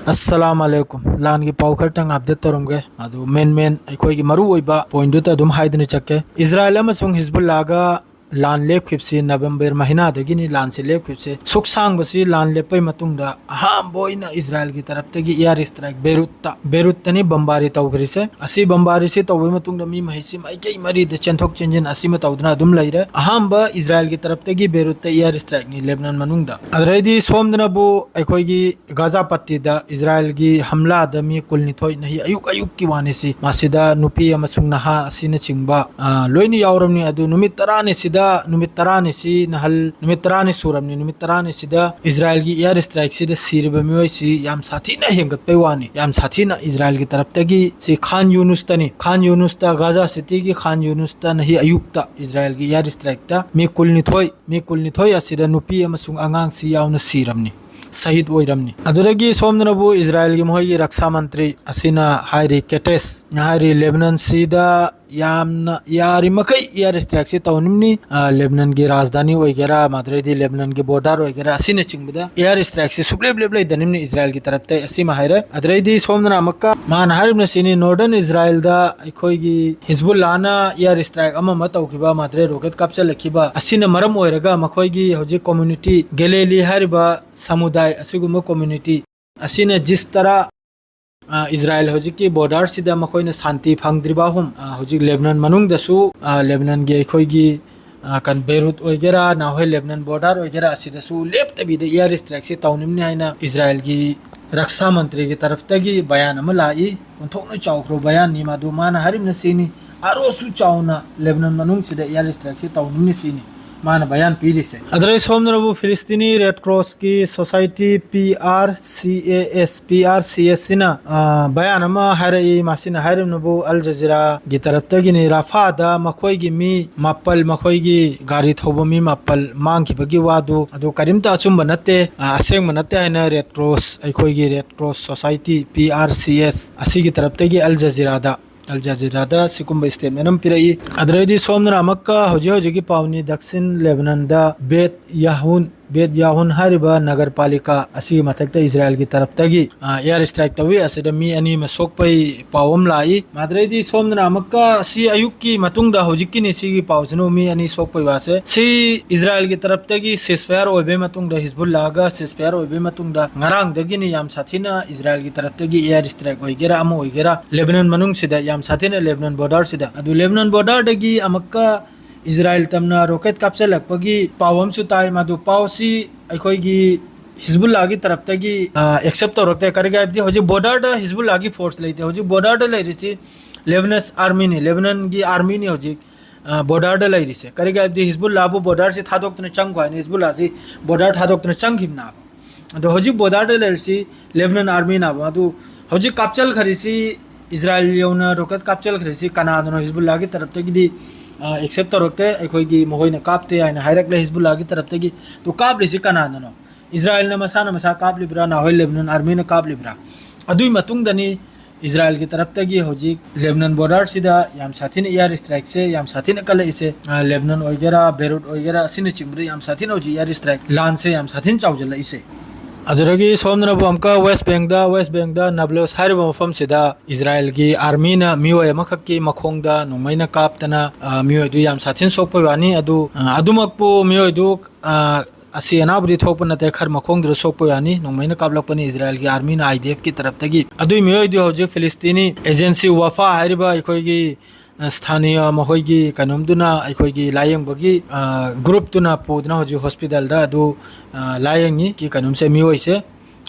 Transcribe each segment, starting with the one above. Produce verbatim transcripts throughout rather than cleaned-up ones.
ꯑꯁꯂꯥꯝ ꯑꯂꯩꯀꯨꯝ꯫ ꯂꯥꯟꯒꯤ ꯄꯥꯎ ꯈꯔꯇꯪ ꯑꯞꯗꯦꯠ ꯇꯧꯔꯝꯒꯦ꯫ ꯑꯗꯨ ꯃꯦꯟ ꯃꯦꯟ ꯑꯩꯈꯣꯏꯒꯤ ꯃꯔꯨ ꯑꯣꯏꯕ ꯄꯣꯏꯟꯠꯇꯨꯗ ꯑꯗꯨꯝ ꯍꯥꯏꯗꯨꯅ ꯆꯠꯀꯦ꯫ ꯏꯖꯔꯥꯏꯜ ꯑꯃꯁꯨꯡ ꯍꯤꯖꯕꯨꯜꯂꯥꯒ ꯂꯥꯟ ꯂꯦꯞꯈꯤꯕꯁꯤ ꯅꯕꯦꯝꯕꯔ ꯃꯍꯤꯅꯥꯗꯒꯤꯅꯤ ꯂꯥꯟꯁꯤ ꯂꯦꯞꯈꯤꯕꯁꯦ꯫ ꯁꯨꯛ ꯁꯥꯡꯕꯁꯤ ꯂꯥꯟ ꯂꯦꯞꯄꯩ ꯃꯇꯨꯡꯗ ꯑꯍꯥꯟꯕ ꯑꯣꯏꯅ ꯏꯖꯔꯥꯏꯜꯒꯤ ꯇꯔꯞꯇꯒꯤ ꯏꯌꯥꯔ ꯏꯁꯇ꯭ꯔꯥꯏꯛ ꯕꯦꯔꯨꯠꯇ, ꯕꯦꯔꯨꯠꯇꯅꯤ ꯕꯝꯕꯥꯔꯤ ꯇꯧꯈ꯭ꯔꯤꯁꯦ꯫ ꯑꯁꯤ ꯕꯝꯕꯥꯔꯤꯁꯤ ꯇꯧꯕꯩ ꯃꯇꯨꯡꯗ ꯃꯤ ꯃꯍꯩꯁꯤ ꯃꯥꯏꯀꯩ ꯃꯔꯤꯗ ꯆꯦꯟꯊꯣꯛ ꯆꯦꯟꯁꯤꯟ ꯑꯁꯤꯃ ꯇꯧꯗꯨꯅ ꯑꯗꯨꯝ ꯂꯩꯔꯦ꯫ ꯑꯍꯥꯟꯕ ꯏꯖꯔꯥꯏꯜꯒꯤ ꯇꯔꯞꯇꯒꯤ ꯕꯦꯔꯨꯠꯇ ꯏꯌꯥꯔ ꯏꯁꯇ꯭ꯔꯥꯏꯛꯅꯤ ꯂꯦꯕꯅꯟ ꯃꯅꯨꯡꯗ꯫ ꯑꯗꯨꯗꯩꯗꯤ ꯁꯣꯝꯗꯅꯕꯨ ꯑꯩꯈꯣꯏꯒꯤ ꯒꯥꯖꯥ ꯄꯠꯇꯤꯗ ꯏꯖꯔꯥꯏꯜꯒꯤ ꯍꯝꯂꯥꯗ ꯃꯤ ꯀꯨꯟꯅꯤꯊꯣꯏ ꯅꯍꯤ ꯑꯌꯨꯛ ꯑꯌꯨꯛꯀꯤ ꯋꯥꯅꯤꯁꯤ, ꯃꯁꯤꯗ ꯅꯨꯄꯤ ꯑꯃꯁꯨꯡ ꯅꯍꯥ ꯑꯁꯤꯅꯆꯤꯡꯕ, ꯑ, ꯂꯣꯏꯅ ꯌꯥꯎꯔꯝꯅꯤ꯫ ꯑꯗꯨ ꯅꯨꯃꯤꯠ ꯇꯔꯥꯅꯤ ꯁꯤꯗ, ꯅꯨꯃꯤꯠ ꯇꯔꯥꯅꯤ ꯁꯤ ꯅꯍꯜ, ꯅꯨꯃꯤꯠ ꯇꯔꯥꯅꯤ ꯁꯨꯔꯝꯅꯤ꯫ ꯅꯨꯃꯤꯠ ꯇꯔꯥꯅꯤ ꯁꯤꯗ ꯏꯖꯔꯥꯏꯜꯒꯤ ꯏꯌꯥꯔ ꯏꯁꯇ꯭ꯔꯥꯏꯛꯁꯤꯗ ꯁꯤꯔꯤꯕ ꯃꯤꯑꯣꯏꯁꯤ ꯌꯥꯝ ꯁꯥꯊꯤꯅ ꯍꯦꯟꯒꯠꯄꯩ ꯋꯥꯅꯤ꯫ ꯌꯥꯝ ꯁꯥꯊꯤꯅ ꯏꯖꯔꯥꯏꯜꯒꯤ ꯇꯔꯞꯇꯒꯤ ꯁꯤ ꯈꯥꯟ ꯌꯨꯅꯨꯁꯇꯅꯤ꯫ ꯈꯥꯟ ꯌꯨꯅꯨꯁꯇ, ꯒꯥꯖꯥ ꯁꯤꯇꯤꯒꯤ ꯈꯥꯟ ꯌꯨꯅꯨꯁꯇ ꯅꯍꯤ ꯑꯌꯨꯛꯇ ꯏꯖꯔꯥꯏꯜꯒꯤ ꯏꯌꯥꯔ ꯏꯁꯇ꯭ꯔꯥꯏꯛꯇ ꯃꯤ ꯀꯨꯟꯅꯤꯊꯣꯏ, ꯃꯤ ꯀꯨꯟꯅꯤꯊꯣꯏ ꯑꯁꯤꯗ ꯅꯨꯄꯤ ꯑꯃꯁꯨꯡ ꯑꯉꯥꯡꯁꯤ ꯌꯥꯎꯅ ꯁꯤꯔꯝꯅꯤ, ꯁꯍꯤꯗ ꯑꯣꯏꯔꯝꯅꯤ꯫ ꯑꯗꯨꯗꯒꯤ ꯁꯣꯝꯗꯅꯕꯨ ꯏꯖꯔꯥꯏꯜꯒꯤ ꯃꯈꯣꯏꯒꯤ ꯔꯛꯁꯥ ꯃꯟꯇ꯭ꯔꯤ ꯑꯁꯤꯅ ꯍꯥꯏꯔꯤ, ꯀꯦꯇꯦꯁꯅ ꯍꯥꯏꯔꯤ, ꯂꯦꯕꯅꯟꯁꯤꯗ ꯌꯥꯝꯅ ꯌꯥꯔꯤꯃꯈꯩ ꯏꯌꯥꯔ ꯏꯁꯇ꯭ꯔꯥꯏꯛꯁꯤ ꯇꯧꯅꯤꯡꯅꯤ꯫ ꯑ, ꯂꯦꯕꯅꯟꯒꯤ ꯔꯥꯖꯙꯥꯅꯤ ꯑꯣꯏꯒꯦꯔꯥ, ꯃꯗꯨꯗꯩꯗꯤ ꯂꯦꯕꯅꯟꯒꯤ ꯕꯣꯔꯗꯔ ꯑꯣꯏꯒꯦꯔꯥ, ꯑꯁꯤꯅꯆꯤꯡꯕꯗ ꯏꯌꯥꯔ ꯏꯁꯇ꯭ꯔꯥꯏꯛꯁꯤ ꯁꯨꯛꯂꯦꯞ ꯂꯦꯞꯂꯣꯏꯗꯅꯤꯡꯅꯤ ꯏꯖꯔꯥꯏꯜꯒꯤ ꯇꯔꯞꯇ, ꯑꯁꯤꯃ ꯍꯥꯏꯔꯦ꯫ ꯑꯗꯨꯗꯩꯗꯤ ꯁꯣꯝꯗꯅ ꯑꯃꯨꯛꯀ ꯃꯥꯅ ꯍꯥꯏꯔꯤꯕꯅ ꯁꯤꯅꯤ, ꯅꯣꯔꯗꯔꯟ ꯏꯖꯔꯥꯏꯜꯗ ꯑꯩꯈꯣꯏꯒꯤ ꯍꯤꯖꯕꯨꯜꯂꯥꯅ ꯏꯌꯥꯔ ꯏꯁꯇ꯭ꯔꯥꯏꯛ ꯑꯃ ꯑꯃ ꯇꯧꯈꯤꯕ, ꯃꯗꯨꯗꯩ ꯔꯣꯀꯦꯠ ꯀꯥꯞꯆꯜꯂꯛꯈꯤꯕ ꯑꯁꯤꯅ ꯃꯔꯝ ꯑꯣꯏꯔꯒ ꯃꯈꯣꯏꯒꯤ ꯍꯧꯖꯤꯛ ꯀꯝꯃ꯭ꯌꯨꯅꯤꯇꯤ, ꯒꯦꯂꯦꯂꯤ ꯍꯥꯏꯔꯤꯕ ꯁꯃꯨꯗꯥꯏ, ꯑꯁꯤꯒꯨꯝꯕ ꯀꯝꯃ꯭ꯌꯨꯅꯤꯇꯤ ꯑꯁꯤꯅ ꯖꯤꯁ ꯇꯔꯥ, ꯑ, ꯏꯖꯔꯥꯏꯜ ꯍꯧꯖꯤꯛꯀꯤ ꯕꯣꯔꯗꯔꯁꯤꯗ ꯃꯈꯣꯏꯅ ꯁꯥꯟꯇꯤ ꯐꯪꯗ꯭ꯔꯤꯕ ꯑꯍꯨꯝ, ꯑ, ꯍꯧꯖꯤꯛ ꯂꯦꯕꯅꯟ ꯃꯅꯨꯡꯗꯁꯨ, ꯑ, ꯂꯦꯕꯅꯟꯒꯤ ꯑꯩꯈꯣꯏꯒꯤ, ꯑ, ꯀꯟ-, ꯕꯦꯔꯨꯠ ꯑꯣꯏꯒꯦꯔꯥ, ꯅꯍꯣꯏ ꯂꯦꯕꯅꯟ ꯕꯣꯔꯗꯔ ꯑꯣꯏꯒꯦꯔꯥ, ꯑꯁꯤꯗꯁꯨ ꯂꯦꯞꯇꯕꯤꯗ ꯏꯌꯥꯔ ꯏꯁꯇ꯭ꯔꯥꯏꯛꯁꯤ ꯇꯧꯅꯤꯡꯅꯤ ꯍꯥꯏꯅ ꯏꯖꯔꯥꯏꯜꯒꯤ ꯔꯛꯁꯥ ꯃꯟꯇ꯭ꯔꯤꯒꯤ ꯇꯔꯞꯇꯒꯤ ꯕꯌꯥꯟ ꯑꯃ ꯂꯥꯛꯏ꯫ ꯑꯣꯟꯊꯣꯛꯅ ꯆꯥꯎꯈ꯭ꯔꯕ ꯕꯌꯥꯟꯅꯤ ꯃꯗꯨ꯫ ꯃꯥꯅ ꯍꯥꯏꯔꯤꯕꯅ ꯁꯤꯅꯤ, ꯑꯔꯣꯁꯨ ꯆꯥꯎꯅ ꯂꯦꯕꯅꯟ ꯃꯅꯨꯡꯁꯤꯗ ꯏꯌꯥꯔ ꯏꯁꯇ꯭ꯔꯥꯏꯛꯁꯤ ꯇꯧꯅꯤꯡꯅꯤ ꯁꯤꯅꯤ ꯃꯥꯅ ꯕꯌꯥꯟ ꯄꯤꯔꯤꯁꯦ꯫ ꯑꯗꯨꯗꯩ ꯁꯣꯝꯗꯅꯕꯨ ꯐꯤꯂꯤꯁꯇꯤꯅꯤ ꯔꯦꯗ ꯀ꯭ꯔꯣꯁꯀꯤ society, P R C A S, P R C S ꯁꯤꯅ, ꯑ, ꯕꯌꯥꯟ ꯑꯃ ꯍꯥꯏꯔꯛꯏ꯫ ꯃꯁꯤꯅ ꯍꯥꯏꯔꯤꯕꯅꯕꯨ ꯑꯜ ꯖꯖꯤꯔꯥꯒꯤ ꯇꯔꯞꯇꯒꯤꯅꯤ꯫ ꯔꯥꯐꯥꯗ ꯃꯈꯣꯏꯒꯤ ꯃꯤ ꯃꯥꯄꯜ, ꯃꯈꯣꯏꯒꯤ ꯒꯥꯔꯤ ꯊꯧꯕ ꯃꯤ ꯃꯥꯄꯜ ꯃꯥꯡꯈꯤꯕꯒꯤ ꯋꯥꯗꯨ, ꯑꯗꯨ ꯀꯔꯤꯝꯇ ꯑꯆꯨꯝꯕ ꯅꯠꯇꯦ, ꯑ, ꯑꯁꯦꯡꯕ ꯅꯠꯇꯦ ꯍꯥꯏꯅ ꯔꯦꯗ ꯀ꯭ꯔꯣꯁ, ꯑꯩꯈꯣꯏꯒꯤ red cross society, P R C S, ꯑꯁꯤꯒꯤ ꯇꯔꯞꯇꯒꯤ ꯑꯜ ꯖꯖꯤꯔꯥꯗ, ꯑꯜ ꯖꯖꯤꯔꯥꯗ ꯁꯤꯒꯨꯝꯕ ꯁ꯭ꯇꯦꯠꯃꯦꯟ ꯑꯃ ꯄꯤꯔꯛꯏ꯫ ꯑꯗꯨꯗꯩꯗꯤ ꯁꯣꯝꯗꯅ ꯑꯃꯨꯛꯀ ꯍꯧꯖꯤꯛ ꯍꯧꯖꯤꯛꯀꯤ ꯄꯥꯎꯅꯤ, ꯗꯛꯁꯤꯟ ꯂꯦꯕꯅꯟꯗ ꯕꯦꯠ ꯌꯥꯍꯨꯟ ꯕꯦꯠ ꯌꯥꯍꯨꯟ ꯍꯥꯏꯔꯤꯕ ꯅꯒꯔ ꯄꯥꯂꯤꯀꯥ ꯑꯁꯤꯒꯤ ꯃꯊꯛꯇ ꯏꯖꯔꯥꯏꯜꯒꯤ ꯇꯔꯞꯇꯒꯤ, ꯑ, air strike ꯇꯧꯏ꯫ ꯑꯁꯤꯗ ꯃꯤ ꯑꯅꯤ ꯑꯃ ꯁꯣꯛꯄꯩ ꯄꯥꯎ ꯑꯃ ꯂꯥꯛꯏ꯫ ꯃꯥꯗ꯭ꯔꯩꯗꯤ ꯁꯣꯝꯗꯅ ꯑꯃꯨꯛꯀ ꯑꯁꯤ ꯑꯌꯨꯛꯀꯤ ꯃꯇꯨꯡꯗ, ꯍꯧꯖꯤꯛꯀꯤꯅꯤ ꯁꯤꯒꯤ ꯄꯥꯎꯁꯤꯅ, ꯃꯤ ꯑꯅꯤ ꯁꯣꯛꯄꯩ ꯋꯥꯁꯦ꯫ ꯁꯤ ꯏꯖꯔꯥꯏꯜꯒꯤ ꯇꯔꯞꯇꯒꯤ ceasefire ꯑꯣꯏꯕꯩ ꯃꯇꯨꯡꯗ, ꯍꯤꯖꯕꯨꯜꯂꯥꯒ ceasefire ꯑꯣꯏꯕꯩ ꯃꯇꯨꯡꯗ ꯉꯔꯥꯡꯗꯒꯤꯅꯤ ꯌꯥꯝ ꯁꯥꯊꯤꯅ ꯏꯖꯔꯥꯏꯜꯒꯤ ꯇꯔꯞꯇꯒꯤ air strike ꯑꯣꯏꯒꯦꯔꯥ ꯑꯃ ꯑꯣꯏꯒꯦꯔꯥ, ꯂꯦꯕꯅꯟ ꯃꯅꯨꯡꯁꯤꯗ ꯌꯥꯝ ꯁꯥꯊꯤꯅ, ꯂꯦꯕꯅꯟ borderꯁꯤꯗ꯫ ꯑꯗꯨ ꯂꯦꯕꯅꯟ borderꯗꯒꯤ ꯑꯃꯨꯛꯀ ꯏꯖꯔꯥꯏꯜ ꯇꯝꯅ rocket ꯀꯥꯞꯆꯜꯂꯛꯄꯒꯤ ꯄꯥꯎ ꯑꯃꯁꯨ ꯇꯥꯏ꯫ ꯃꯗꯨ ꯄꯥꯎꯁꯤ ꯑꯩꯈꯣꯏꯒꯤ ꯍꯤꯖꯕꯨꯜꯂꯥꯒꯤ ꯇꯔꯞꯇꯒꯤ, ꯑ, accept ꯇꯧꯔꯛꯇꯦ꯫ ꯀꯔꯤꯒꯤ ꯍꯥꯏꯕꯗꯤ ꯍꯧꯖꯤꯛ borderꯗ ꯍꯤꯖꯕꯨꯜꯂꯥꯒꯤ force ꯂꯩꯇꯦ꯫ ꯍꯧꯖꯤꯛ borderꯗ ꯂꯩꯔꯤꯁꯤ Lebanese armyꯅꯤ, ꯂꯦꯕꯅꯟꯒꯤ armyꯅꯤ ꯍꯧꯖꯤꯛ, ꯑ, borderꯗ ꯂꯩꯔꯤꯁꯦ꯫ ꯀꯔꯤꯒꯤ ꯍꯥꯏꯕꯗꯤ ꯍꯤꯖꯕꯨꯜꯂꯥꯕꯨ borderꯁꯤ ꯊꯥꯗꯣꯛꯇꯨꯅ ꯆꯪꯈꯣ ꯍꯥꯏꯅ ꯍꯤꯖꯕꯨꯜꯂꯥꯁꯤ border ꯊꯥꯗꯣꯛꯇꯨꯅ ꯆꯪꯈꯤꯕꯅꯦꯕ꯫ ꯑꯗꯣ ꯍꯧꯖꯤꯛ borderꯗ ꯂꯩꯔꯤꯁꯤ Lebanon armyꯅꯦꯕ꯫ ꯑꯗꯨ ꯍꯧꯖꯤꯛ ꯀꯥꯞꯆꯜꯈ꯭ꯔꯤꯁꯤ, ꯏꯖꯔꯥꯏꯜ ꯌꯧꯅ rocket ꯀꯥꯞꯆꯜꯈ꯭ꯔꯤꯁꯤ ꯀꯅꯥꯗꯅꯣ? ꯍꯤꯖꯕꯨꯜꯂꯥꯒꯤ ꯇꯔꯞꯇꯒꯤꯗꯤ, ꯑ, accept ꯇꯧꯔꯛꯇꯦ, ꯑꯩꯈꯣꯏꯒꯤ ꯃꯈꯣꯏꯅ ꯀꯥꯞꯇꯦ ꯍꯥꯏꯅ ꯍꯥꯏꯔꯛꯂꯦ ꯍꯤꯖꯕꯨꯜꯂꯥꯒꯤ ꯇꯔꯞꯇꯒꯤ꯫ ꯑꯗꯨ ꯀꯥꯞꯂꯤꯁꯤ ꯀꯅꯥꯗꯅꯣ? ꯏꯖꯔꯥꯏꯜꯅ ꯃꯁꯥꯅ ꯃꯁꯥ ꯀꯥꯞꯂꯤꯕ꯭ꯔꯥ, ꯅꯍꯣꯏ Lebanon armyꯅ ꯀꯥꯞꯂꯤꯕ꯭ꯔꯥ? ꯑꯗꯨꯒꯤ ꯃꯇꯨꯡꯗꯅꯤ ꯏꯖꯔꯥꯏꯜꯒꯤ ꯇꯔꯞꯇꯒꯤ ꯍꯧꯖꯤꯛ ꯂꯦꯕꯅꯟ borderꯁꯤꯗ ꯌꯥꯝ ꯁꯥꯊꯤꯅ air strikeꯁꯦ ꯌꯥꯝ ꯁꯥꯊꯤꯅ ꯀꯜꯂꯛꯏꯁꯦ꯫ ꯑ, ꯂꯦꯕꯅꯟ ꯑꯣꯏꯒꯦꯔꯥ, ꯕꯦꯔꯨꯠ ꯑꯣꯏꯒꯦꯔꯥ, ꯑꯁꯤꯅꯆꯤꯡꯕꯗ ꯌꯥꯝ ꯁꯥꯊꯤꯅ ꯍꯧꯖꯤꯛ air strike ꯂꯥꯟꯁꯦ ꯌꯥꯝ ꯁꯥꯊꯤꯅ ꯆꯥꯎꯁꯤꯜꯂꯛꯏꯁꯦ꯫ ꯑꯗꯨꯗꯒꯤ ꯁꯣꯝꯗꯅꯕꯨ ꯑꯃꯨꯛꯀ West Bankꯗ, West Bankꯗ ꯅꯥꯕ꯭ꯂꯨꯁ ꯍꯥꯏꯔꯤꯕ ꯃꯐꯝꯁꯤꯗ ꯏꯖꯔꯥꯏꯜꯒꯤ armyꯅ ꯃꯤꯑꯣꯏ ꯑꯃꯈꯛꯀꯤ ꯃꯈꯣꯡꯗ ꯅꯣꯡꯃꯩꯅ ꯀꯥꯞꯇꯅ, ꯑ, ꯃꯤꯑꯣꯏꯗꯨ ꯌꯥꯝ ꯁꯥꯊꯤꯅ ꯁꯣꯛꯄꯒꯤ ꯋꯥꯅꯤ꯫ ꯑꯗꯨ, ꯑ, ꯑꯗꯨꯃꯛꯄꯨ ꯃꯤꯑꯣꯏꯗꯨ, ꯑ, ꯑꯁꯤ ꯑꯅꯥꯕꯨꯗꯤ ꯊꯣꯛꯄ ꯅꯠꯇꯦ, ꯈꯔ ꯃꯈꯣꯡꯗꯨꯗ ꯁꯣꯛꯄ ꯋꯥꯅꯤ꯫ ꯅꯣꯡꯃꯩꯅ ꯀꯥꯞꯂꯛꯄꯅꯤ ꯏꯖꯔꯥꯏꯜꯒꯤ armyꯅ, IDFꯀꯤ ꯇꯔꯞꯇꯒꯤ꯫ ꯑꯗꯨꯏ ꯃꯤꯑꯣꯏꯗꯨ ꯍꯧꯖꯤꯛ ꯐꯤꯂꯤꯁꯇꯤꯅꯤ agency ꯋꯥꯐꯥ ꯍꯥꯏꯔꯤꯕ ꯑꯩꯈꯣꯏꯒꯤ, ꯑ, ꯁ꯭ꯊꯥꯅꯤꯌ ꯃꯈꯣꯏꯒꯤ ꯀꯩꯅꯣꯝꯗꯨꯅ, ꯑꯩꯈꯣꯏꯒꯤ ꯂꯥꯌꯦꯡꯕꯒꯤ, ꯑ, groupꯇꯨꯅ ꯄꯨꯗꯨꯅ ꯍꯧꯖꯤꯛ hospitalꯗ ꯑꯗꯨ, ꯑ, ꯂꯥꯌꯦꯡꯉꯤ꯫ ꯀꯤ ꯀꯩꯅꯣꯝꯁꯦ, ꯃꯤꯑꯣꯏꯁꯦ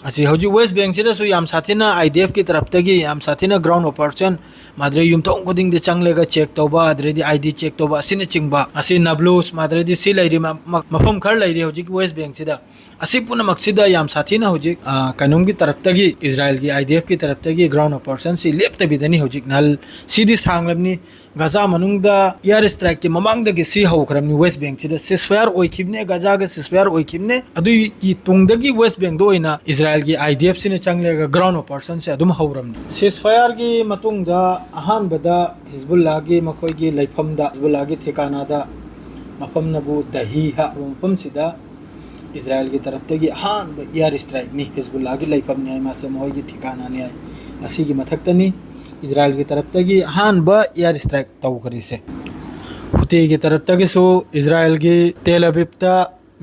ꯑꯁꯤ ꯍꯧꯖꯤꯛ West Bankꯁꯤꯗꯁꯨ ꯌꯥꯝ ꯁꯥꯊꯤꯅ IDFꯀꯤ ꯇꯔꯞꯇꯒꯤ ꯌꯥꯝ ꯁꯥꯊꯤꯅ ground operation, ꯃꯥꯗ꯭ꯔꯦ ꯌꯨꯝꯊꯣꯡ ꯈꯨꯗꯤꯡꯗ ꯆꯪꯂꯒ check ꯇꯧꯕ, ꯑꯗꯨꯗꯩꯗꯤ ID check ꯇꯧꯕ ꯑꯁꯤꯅꯆꯤꯡꯕ, ꯑꯁꯤ ꯅꯥꯕ꯭ꯂꯨꯁ, ꯃꯥꯗ꯭ꯔꯦꯗꯤ ꯁꯤ ꯂꯩꯔꯤ ꯃ-, ꯃ-, ꯃꯐꯝ ꯈꯔ ꯂꯩꯔꯤ ꯍꯧꯖꯤꯛ West Bankꯁꯤꯗ꯫ ꯑꯁꯤ ꯄꯨꯝꯅꯃꯛꯁꯤꯗ ꯌꯥꯝ ꯁꯥꯊꯤꯅ ꯍꯧꯖꯤꯛ, ꯑ, ꯀꯩꯅꯣꯝꯒꯤ ꯇꯔꯞꯇꯒꯤ, ꯏꯖꯔꯥꯏꯜꯒꯤ IDFꯀꯤ ꯇꯔꯞꯇꯒꯤ ground operationꯁꯤ ꯂꯦꯞꯇꯕꯤꯗꯅꯤ ꯍꯧꯖꯤꯛ ꯅꯍꯜ ꯁꯤꯗꯤ ꯁꯥꯡꯂꯕꯅꯤ꯫ ꯒꯥꯖꯥ ꯃꯅꯨꯡꯗ air strikeꯀꯤ ꯃꯃꯥꯡꯗꯒꯤ ꯁꯤ ꯍꯧꯈ꯭ꯔꯕꯅꯤ꯫ West Bankꯁꯤꯗ ceasefire ꯑꯣꯏꯈꯤꯕꯅꯦ, ꯒꯥꯖꯥꯒ ceasefire ꯑꯣꯏꯈꯤꯕꯅꯦ꯫ ꯑꯗꯨꯒꯤ ꯇꯨꯡꯗꯒꯤ West Bankꯗ ꯑꯣꯏꯅ ꯏꯖꯔꯥꯏꯜꯒꯤ IDFꯁꯤꯅ ꯆꯪꯂꯒ ground operationꯁꯦ ꯑꯗꯨꯝ ꯍꯧꯔꯕꯅꯤ꯫ Ceasefireꯒꯤ ꯃꯇꯨꯡꯗ ꯑꯍꯥꯟꯕꯗ ꯍꯤꯖꯕꯨꯜꯂꯥꯒꯤ ꯃꯈꯣꯏꯒꯤ ꯂꯩꯐꯝꯗ, ꯍꯤꯖꯕꯨꯜꯂꯥꯒꯤ ꯊꯤꯀꯥꯅꯥꯗ, ꯃꯐꯝꯅꯕꯨ ꯗꯍꯤ ꯍꯥꯏꯕ ꯃꯐꯝꯁꯤꯗ ꯏꯖꯔꯥꯏꯜꯒꯤ ꯇꯔꯞꯇꯒꯤ ꯑꯍꯥꯟꯕ ꯏꯌꯥꯔ ꯏꯁꯇ꯭ꯔꯥꯏꯛꯅꯤ꯫ ꯍꯤꯖꯕꯨꯜꯂꯥꯒꯤ ꯂꯩꯐꯝꯅꯤ ꯍꯥꯏ, ꯃꯥꯁꯦ ꯃꯈꯣꯏꯒꯤ ꯊꯤꯀꯥꯅꯥꯅꯤ ꯍꯥꯏ꯫ ꯑꯁꯤꯒꯤ ꯃꯊꯛꯇꯅꯤ ꯏꯖꯔꯥꯏꯜꯒꯤ ꯇꯔꯞꯇꯒꯤ ꯑꯍꯥꯟꯕ ꯏꯌꯥꯔ ꯏꯁꯇ꯭ꯔꯥꯏꯛ ꯇꯧꯈ꯭ꯔꯤꯁꯦ꯫ ꯍꯨꯇꯤꯒꯤ ꯇꯔꯞꯇꯒꯤꯁꯨ ꯏꯖꯔꯥꯏꯜꯒꯤ ꯇꯦꯜ ꯑꯕꯤꯕꯇ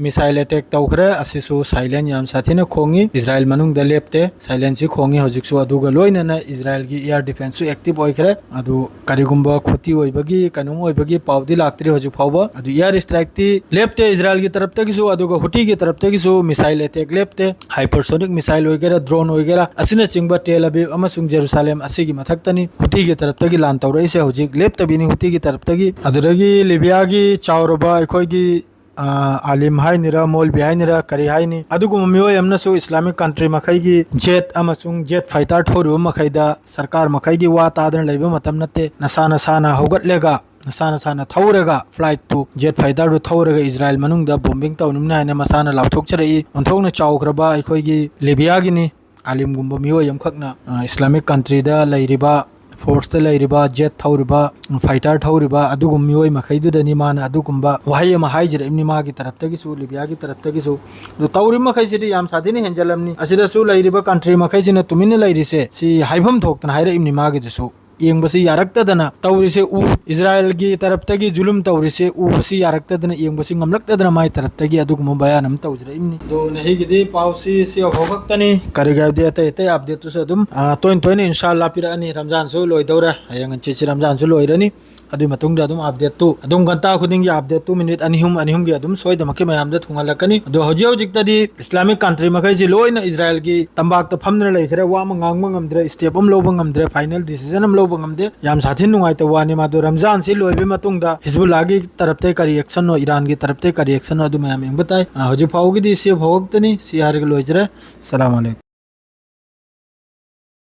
ꯃꯤꯁꯥꯏꯜ ꯑꯦꯇꯦꯛ ꯇꯧꯈ꯭ꯔꯦ꯫ ꯑꯁꯤꯁꯨ ꯁꯥꯏꯂꯦꯟ ꯌꯥꯝ ꯁꯥꯊꯤꯅ ꯈꯣꯡꯉꯤ꯫ ꯏꯖꯔꯥꯏꯜ ꯃꯅꯨꯡꯗ ꯂꯦꯞꯇꯦ, ꯁꯥꯏꯂꯦꯟꯁꯤ ꯈꯣꯡꯉꯤ ꯍꯧꯖꯤꯛꯁꯨ꯫ ꯑꯗꯨꯒ ꯂꯣꯏꯅꯅ ꯏꯖꯔꯥꯏꯜꯒꯤ ꯏꯌꯥꯔ ꯗꯤꯐꯦꯟꯁꯁꯨ ꯑꯦꯛꯇꯤꯚ ꯑꯣꯏꯈ꯭ꯔꯦ꯫ ꯑꯗꯨ ꯀꯔꯤꯒꯨꯝꯕ ꯈꯨꯠꯇꯤ ꯑꯣꯏꯕꯒꯤ, ꯀꯩꯅꯣꯝ ꯑꯣꯏꯕꯒꯤ ꯄꯥꯎꯗꯤ ꯂꯥꯛꯇ꯭ꯔꯤ ꯍꯧꯖꯤꯛ ꯐꯥꯎꯕ꯫ ꯑꯗꯨ ꯏꯌꯥꯔ ꯏꯁꯇ꯭ꯔꯥꯏꯛꯇꯤ ꯂꯦꯞꯇꯦ ꯏꯖꯔꯥꯏꯜꯒꯤ ꯇꯔꯞꯇꯒꯤꯁꯨ, ꯑꯗꯨꯒ ꯍꯨꯇꯤꯒꯤ ꯇꯔꯞꯇꯒꯤꯁꯨ ꯃꯤꯁꯥꯏꯜ ꯑꯦꯇꯦꯛ ꯂꯦꯞꯇꯦ꯫ ꯍꯥꯏꯄꯔꯁꯣꯅꯤꯛ ꯃꯤꯁꯥꯏꯜ ꯑꯣꯏꯒꯦꯔꯥ, ꯗ꯭ꯔꯣꯟ ꯑꯣꯏꯒꯦꯔꯥ, ꯑꯁꯤꯅꯆꯤꯡꯕ ꯇꯦꯜ ꯑꯕꯤꯕ ꯑꯃꯁꯨꯡ ꯖꯦꯔꯨꯁꯥꯂꯦꯝ ꯑꯁꯤꯒꯤ ꯃꯊꯛꯇꯅꯤ ꯍꯨꯇꯤꯒꯤ ꯇꯔꯞꯇꯒꯤ ꯂꯥꯟ ꯇꯧꯔꯛꯏꯁꯦ꯫ ꯍꯧꯖꯤꯛ ꯂꯦꯞꯇꯕꯤꯅꯤ ꯍꯨꯇꯤꯒꯤ ꯇꯔꯞꯇꯒꯤ꯫ ꯑꯗꯨꯗꯒꯤ ꯂꯤꯕꯤꯌꯥꯒꯤ ꯆꯥꯎꯔꯕ ꯑꯩꯈꯣꯏꯒꯤ ꯑ, ꯑꯥꯂꯤꯝ ꯍꯥꯏꯅꯤꯔ, ꯃꯣꯜꯕꯤ ꯍꯥꯏꯅꯤꯔ, ꯀꯔꯤ ꯍꯥꯏꯅꯤ, ꯑꯗꯨꯒꯨꯝꯕ ꯃꯤꯑꯣꯏ ꯑꯃꯅꯁꯨ ꯏꯁꯂꯥꯃꯤꯛ ꯀꯟꯇ꯭ꯔꯤ ꯃꯈꯩꯒꯤ ꯖꯦꯠ ꯑꯃꯁꯨꯡ ꯖꯦꯠ ꯐꯥꯏꯇꯔ ꯊꯧꯔꯤꯕ ꯃꯈꯩꯗ ꯁꯔꯀꯥꯔ ꯃꯈꯩꯒꯤ ꯋꯥ ꯇꯥꯗꯅ ꯂꯩꯕ ꯃꯇꯝ ꯅꯠꯇꯦ꯫ ꯅꯁꯥ ꯅꯁꯥꯅ ꯍꯧꯒꯠꯂꯒ, ꯅꯁꯥ ꯅꯁꯥꯅ ꯊꯧꯔꯒ, ꯐ꯭ꯂꯥꯏꯠꯇꯨ, ꯖꯦꯠ ꯐꯥꯏꯇꯔꯗꯨ ꯊꯧꯔꯒ ꯏꯖꯔꯥꯏꯜ ꯃꯅꯨꯡꯗ ꯕꯣꯝꯕꯤꯡ ꯇꯧꯅꯤꯡꯅꯤ ꯍꯥꯏꯅ ꯃꯁꯥꯅ ꯂꯥꯎꯊꯣꯛꯆꯔꯛꯏ꯫ ꯑꯣꯟꯊꯣꯛꯅ ꯆꯥꯎꯈ꯭ꯔꯕ ꯑꯩꯈꯣꯏꯒꯤ ꯂꯤꯕꯤꯌꯥꯒꯤꯅꯤ꯫ ꯑꯥꯂꯤꯝꯒꯨꯝꯕ ꯃꯤꯑꯣꯏ ꯑꯃꯈꯛꯅ, ꯑ, ꯏꯁꯂꯥꯃꯤꯛ ꯀꯟꯇ꯭ꯔꯤꯗ ꯂꯩꯔꯤꯕ, ꯐꯣꯔꯁꯇ ꯂꯩꯔꯤꯕ, ꯖꯦꯠ ꯊꯧꯔꯤꯕ, ꯐꯥꯏꯇꯔ ꯊꯧꯔꯤꯕ ꯑꯗꯨꯒꯨꯝꯕ ꯃꯤꯑꯣꯏ ꯃꯈꯩꯗꯨꯗꯅꯤ ꯃꯥꯅ ꯑꯗꯨꯒꯨꯝꯕ ꯋꯥꯍꯩ ꯑꯃ ꯍꯥꯏꯖꯔꯛꯏꯕꯅꯤ, ꯃꯥꯒꯤ ꯇꯔꯞꯇꯒꯤꯁꯨ, ꯂꯤꯕꯤꯌꯥꯒꯤ ꯇꯔꯞꯇꯒꯤꯁꯨ꯫ ꯑꯗꯨ ꯇꯧꯔꯤꯕ ꯃꯈꯩꯁꯤꯗꯤ ꯌꯥꯝ ꯁꯥꯊꯤꯅ ꯍꯦꯟꯖꯜꯂꯝꯅꯤ꯫ ꯑꯁꯤꯗꯁꯨ ꯂꯩꯔꯤꯕ ꯀꯟꯇ꯭ꯔꯤ ꯃꯈꯩꯁꯤꯅ ꯇꯨꯃꯤꯟꯅ ꯂꯩꯔꯤꯁꯦ ꯁꯤ ꯍꯥꯏꯐꯝ ꯊꯣꯛꯇꯅ ꯍꯥꯏꯔꯛꯏꯕꯅꯤ ꯃꯥꯒꯤꯗꯨꯁꯨ꯫ ꯌꯦꯡꯕꯁꯤ ꯌꯥꯔꯛꯇꯗꯅ ꯇꯧꯔꯤꯁꯦ ꯎ-, ꯏꯖꯔꯥꯏꯜꯒꯤ ꯇꯔꯞꯇꯒꯤ ꯖꯨꯂꯨꯝ ꯇꯧꯔꯤꯁꯦ ꯎꯕꯁꯤ ꯌꯥꯔꯛꯇꯗꯅ, ꯌꯦꯡꯕꯁꯤ ꯉꯝꯂꯛꯇꯗꯅ ꯃꯥꯏ ꯇꯔꯞꯇꯒꯤ ꯑꯗꯨꯒꯨꯝꯕ ꯕꯌꯥꯟ ꯑꯃ ꯇꯧꯖꯔꯛꯏꯕꯅꯤ꯫ ꯑꯗꯣ ꯉꯁꯤꯒꯤꯗꯤ ꯄꯥꯎꯁꯤ ꯁꯤ ꯐꯥꯎ ꯈꯛꯇꯅꯤ꯫ ꯀꯔꯤꯒꯤ ꯍꯥꯏꯕꯗꯤ ꯑꯇꯩ ꯑꯇꯩ ꯑꯞꯗꯦꯠꯇꯨꯁꯨ ꯑꯗꯨꯝ, ꯑ, ꯇꯣꯏꯅ ꯇꯣꯏꯅ ꯏꯟꯁꯥ ꯑꯜꯂꯥ ꯄꯤꯔꯛꯑꯅꯤ꯫ ꯔꯝꯖꯥꯟꯁꯨ ꯂꯣꯏꯗꯧꯔꯦ, ꯍꯌꯦꯡ ꯍꯪꯆꯤꯠꯁꯤ ꯔꯝꯖꯥꯟꯁꯨ ꯂꯣꯏꯔꯅꯤ꯫ ꯑꯗꯨꯒꯤ ꯃꯇꯨꯡꯗ ꯑꯗꯨꯝ ꯑꯞꯗꯦꯠꯇꯨ, ꯑꯗꯨꯝ ꯘꯟꯇꯥ ꯈꯨꯗꯤꯡꯒꯤ ꯑꯞꯗꯦꯠꯇꯨ ꯃꯤꯅꯤꯠ ꯑꯅꯤ ꯑꯍꯨꯝ, ꯑꯅꯤ ꯑꯍꯨꯝꯒꯤ ꯑꯗꯨꯝ ꯁꯣꯏꯗꯃꯛꯀꯤ ꯃꯌꯥꯝꯗ ꯊꯨꯡꯍꯜꯂꯛꯀꯅꯤ꯫ ꯑꯗꯣ ꯍꯧꯖꯤꯛ ꯍꯧꯖꯤꯛꯇꯗꯤ ꯏꯁꯂꯥꯃꯤꯛ ꯀꯟꯇ꯭ꯔꯤ ꯃꯈꯩꯁꯤ ꯂꯣꯏꯅ ꯏꯖꯔꯥꯏꯜꯒꯤ ꯇꯝꯄꯥꯛꯇ ꯐꯝꯗꯨꯅ ꯂꯩꯈ꯭ꯔꯦ꯫ ꯋꯥ ꯑꯃ ꯉꯥꯡꯕ ꯉꯝꯗ꯭ꯔꯦ, ꯁ꯭ꯇꯦꯞ ꯑꯃ ꯂꯧꯕ ꯉꯝꯗ꯭ꯔꯦ, ꯐꯥꯏꯅꯦꯜ ꯗꯤꯁꯤꯖꯟ ꯑꯃ ꯂꯧꯕ ꯉꯝꯗꯦ꯫ ꯌꯥꯝ ꯁꯥꯊꯤꯅ ꯅꯨꯡꯉꯥꯏꯇꯕ ꯋꯥꯅꯤ꯫ ꯃꯥꯗꯣ ꯔꯝꯖꯥꯟꯁꯤ ꯂꯣꯏꯕꯒꯤ ꯃꯇꯨꯡꯗ ꯍꯤꯖꯕꯨꯜꯂꯥꯒꯤ ꯇꯔꯞꯇꯩ ꯀꯔꯤ ꯑꯦꯛꯁꯟꯅꯣ, ꯏꯔꯥꯟꯒꯤ ꯇꯔꯞꯇꯩ ꯀꯔꯤ ꯑꯦꯛꯁꯟꯅꯣ, ꯑꯗꯨ ꯃꯌꯥꯝ ꯌꯦꯡꯕ ꯇꯥꯏ꯫ ꯑ, ꯍꯧꯖꯤꯛ ꯐꯥꯎꯕꯒꯤꯗꯤ ꯁꯤ ꯐꯥꯎꯕ ꯈꯛꯇꯅꯤ꯫ ꯁꯤ ꯍꯥꯏꯔꯒ ꯂꯣꯏꯖꯔꯦ꯫ ꯁꯂꯥꯝ ꯑꯂꯩꯀꯨꯝ꯫